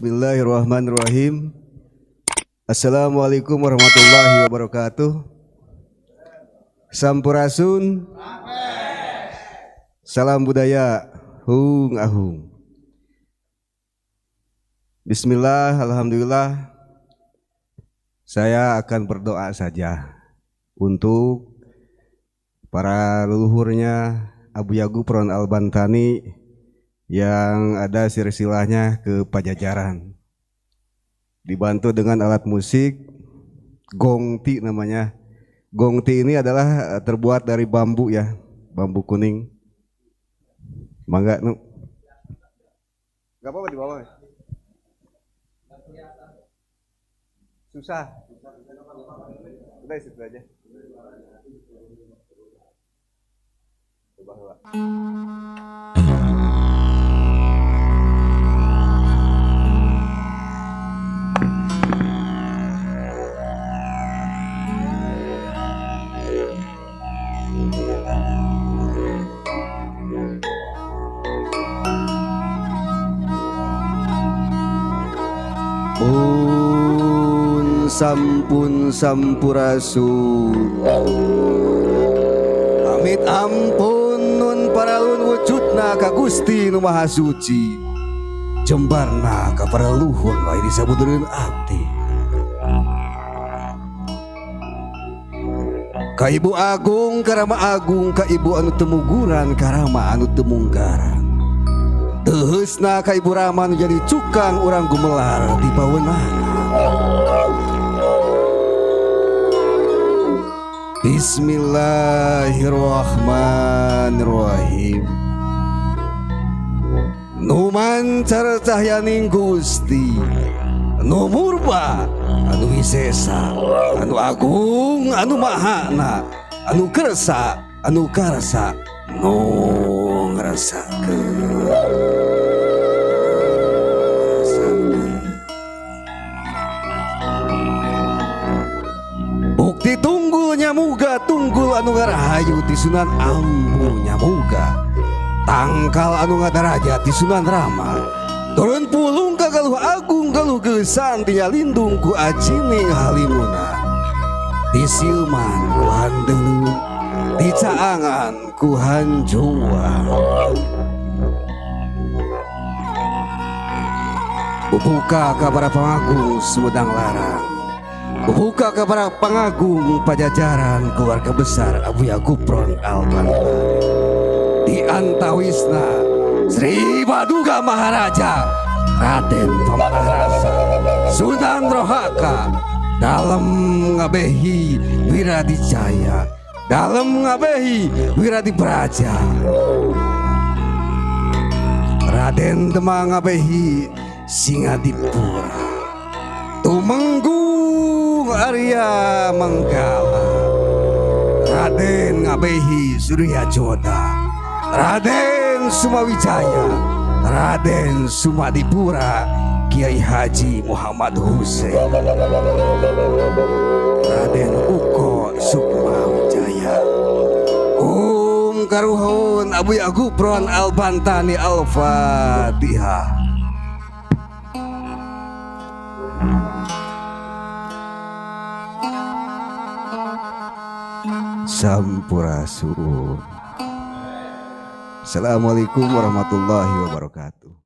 Bismillahirrahmanirrahim. Assalamualaikum warahmatullahi wabarakatuh. Sampurasun. Salam budaya. Hung ahung. Bismillah, alhamdulillah. Saya akan berdoa saja untuk para leluhurnya Abuya Gufron Albantani yang ada silsilahnya ke Pajajaran. Dibantu dengan alat musik gongti namanya. Gongti ini adalah terbuat dari bambu ya, bambu kuning. Mangga nu. Gak apa-apa di bawah. Susah. Udah situ aja. Coba heula. Pun sampun sampurasun. Amit ampun nun paralun wujudna ka Gusti nu Maha Suci. Jembarna ka para luhur wae disabudureun abdi. Ka Ibu Agung karama agung, ka Ibu anu temuguran karama anu temunggaran. Teheusna ka Ibu Rama nu jadi cukang urang gumelar di pawenang. Bismillahirrahmanirrahim. Nu mancar cahyaning Gusti, nu murba, anu wisesa, anu agung, anu mahana, anu kersa, anu karsa, nu ngerasakeun. Bukti tunggul nyamuga, tunggul anu ngarahayu ti Sunan Ambu nyamuga, tangkal anu ngadaraja ti Sunan Rama, turun pulung ka Galuh Agung Galuh Gesan ti nyalindung ku ajining halimuna, di silman ku handeuleu, di caangan ku hanjuang. Buka ka para pangagung Sumedang Larang, buka ka para pangagung Pajajaran, keluarga besar Abuya Gufron Albantani. Di antawisna Sri Baduga Maharaja Raden Pamanah Sunan Rohaka, dalem ngabehi Wiradijaya, dalem ngabehi Wiradibraja, Raden Demang ngabehi Singadipura, Tumenggung Arya Manggala, Raden ngabehi Surya Joda, Raden Sumawijaya, Raden Sumadipura, Kiai Haji Muhammad Husein, Raden Uko Sukmawijaya. Um karuhun Abuya Gufron Albantani. Al-Fatihah. Sampurasun. Assalamualaikum warahmatullahi wabarakatuh.